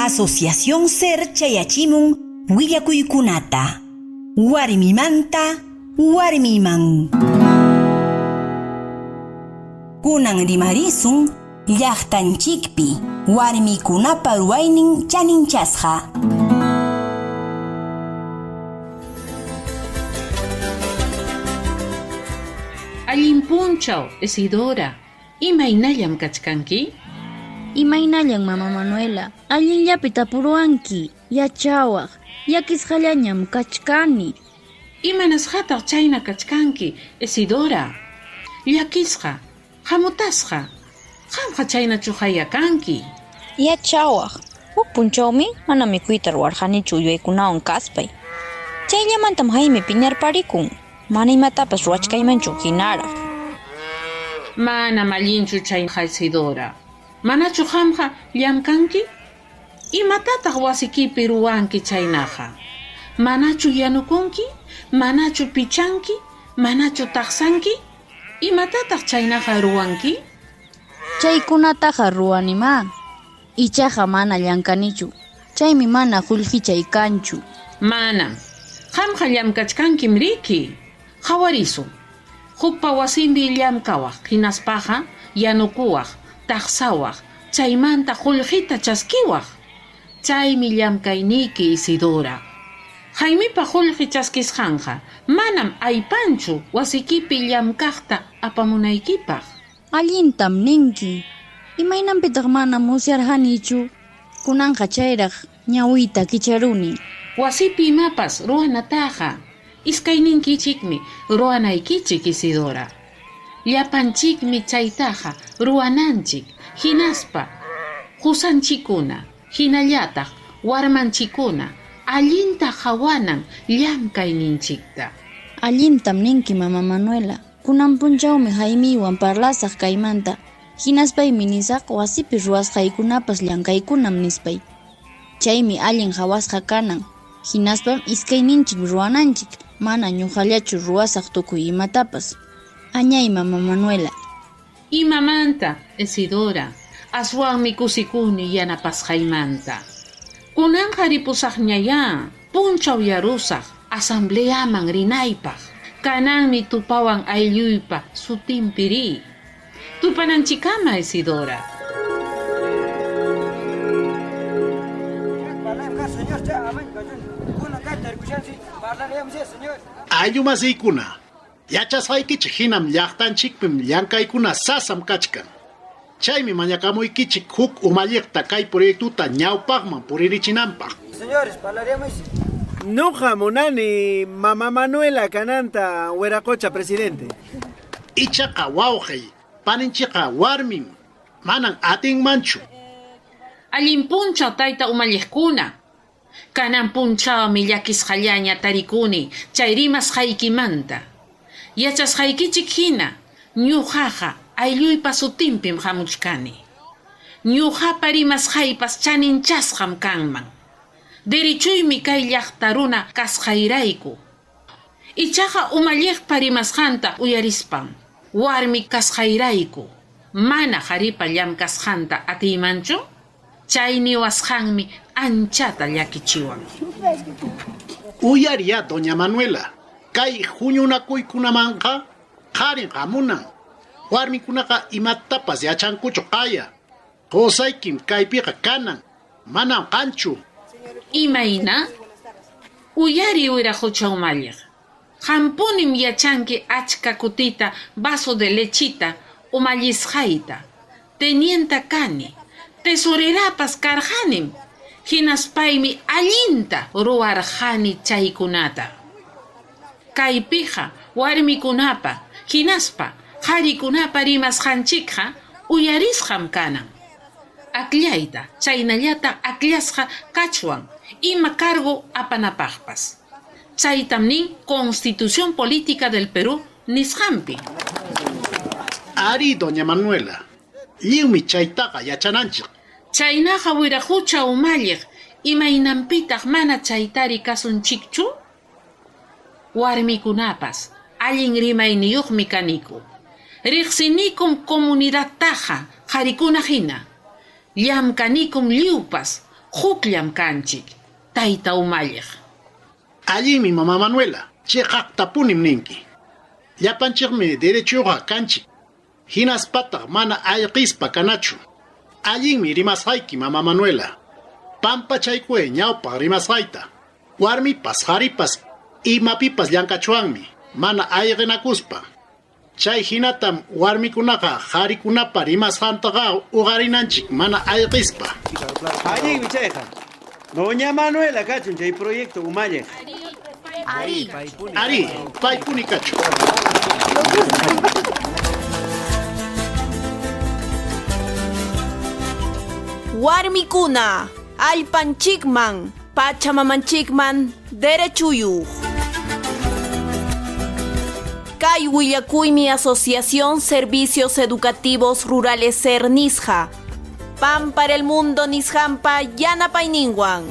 Asociación Ser chayachimun willakuykunata. Warmimanta warmiman. Kunan rimarisun llaqtanchikpi warmikunapa ruwaynin chaninchasqa. Allin punchaw, Isidora. Imaynallam kachkanki? Imaynallan, mama Manuela. Allinllapi tapuruwanki. Yachawaq, llakisqallañam kachkani. Imanasqataq chayna kachkanki, Isidora? Llakisqa, hamutasqa. Qamqa chaynachuqaya kanki. Yachawaq, huk punchawmi mana mikuyta ruwarqanichu uywaykunawan kaspay. Chayllamantam Jaime piñarparikun. Mana imatapas ruwachkaymanchu hinaraq. Manam allinchu chayqa, Isidora. Manachu qamqa llamkanki? Imatataq wasikipi ruwanki chaynaqa? Manachu yanukunki? Manachu pichanki? Manachu taqsanki? Imatataq chaynaqa ruwanki? Chaykunataqa ruwanimá. Ichaqa mana llankanichu. Chaymi mana qullqichay kanchu. Manam. Qamqa llamkachkankim riki. Qhawarisun. Hukpa wasinpi llamkawaq, hinaspaqa yanukuwaq, taqsawaq, chaymanta qullqita chaskiwaq. Chaymi llamkayniyki, Isidora. Jaimipa qullqi chaskisqanqa manam aypanchu wasikipi llamkaqta apamunaykipaq. Allintam ninki. Imaynanpitaq mana musyarqanichu? Kunanqa chayraq ñawiyta kicharuni. Wasipi imapas ruwanataqa iskayninkichikmi ruwanaykichik, Isidora. Llapanchikmi chaytaqa ruwananchik, hinaspa qusanchikkuna hinallataq warmanchikkuna allinta qawanan llamkayninchikta. Allintam ninki, mama Manuela. Kunan punchawmi Jaimiywan parlasaq kaymanta. Hinaspaymi nisaq wasipi ruwasqaykunapas llankaykunam nispay. Chaymi allin qawasqa kanan. Hinaspam iskayninchik ruwananchik, mana ñuqallachu ruwasaq tukuy imatapas. Añay, mama Manuela. Imamanta, Isidora, aswanmi kusikuni yanapasqaymanta. Kunanqa ripusaqñayá, punchaw yarusaq asambleaman rinaypaq. Kananmi tupawan aylluypa sutinpi riy. Tupananchikkama, Isidora. Ayllu masiykuna, yachasqaykichik hinam llaqtanchikpim llamkaykuna sasam kachkan. Chaymi mañakamuykichik huk umalliqta kay proyectota ñawpaqman puririchinanpaq. Señores, parlaríamos. Nuqa munani mama Manuela kananta wiraqocha presidente. Ichaqa wawqiy, paninchikqa warmim, manan atinmanchu. Allin punchaw tayta umalliqkuna. Kanan punchawmi llakisqallaña tarikuni chay rimasqaykimanta. Yachasqaykichik hina, ñuqaqa aylluypa sutinpim hamuchkani. Ñuqapa rimasqaypas chaninchasqam kanman. Derechuymi kay llaqta runa kasqayrayku. Ichaqa umalliqpa rimasqanta uyarispam, warmi kasqayrayku, mana qharipa llamkasqanta atiymanchu? Chay niwasqanmi anchata llakichiwan. Uyariya doña Manuela, kay huñunakuykunamanqa qharin hamunan. Warmikunaqa imatapas yachankuchu qaya. Qusaykim kaypiqa kanan, manam qanchu. Imayna? Uyariy wiraqocha umalliq. Qampunim yachanki achka kutita vaso de lechita umallisqayta. Tenienta kani, tesorerapas karqanim, hinaspaymi allinta ruwarqani chaykunata. Kaypiqa warmikunapa hinaspa qharikunapa rimasqanchikqa uyarisqam kanan. Akllayta chaynallata akllasqa kachwan ima cargo apanapaqpas. Chaytam nin Constitución Política del Perú nisqanpi. Arí, doña Manuela, lliwmi chaytaqa yachananchik. Chaynaqa wiraqucha umalliq, imaynanpitaq mana chaytari kasunchikchu? Warmikunapas allin rimayniyuqmi kaniku. Riqsinikum comunidadtaqa qharikuna hina. Llamkanikum lliwpas. Hukllam kanchik, tayta umalliq. Allinmi mama Manuela, chiqaqtapunim ninki. Llapanchikmi derechuyuqqa kanchik. Hinaspataq mana ayqispa kanachu. Allinmi rimasqayki mama Manuela. Pampachaykuy ñawpaq rimasqayta. Warmipas qharipas imapipas llank'achwanmi, mana ayqinakuspa. Chay hinatam warmikunaqa qharikunapa rimasqantaqa uqarinanchik mana ayqispa. Allinmi chayqa. Doña Manuela kachun chay proyecto umalliq. Ari. Ari, paypuni kachun. Warmikuna, allpanchikman, pachamamanchikman derechuyuq. Kay willakuymi Asociación Servicios Educativos Rurales SER nisqa. Pan para el mundo nisqampa yanapayninwan.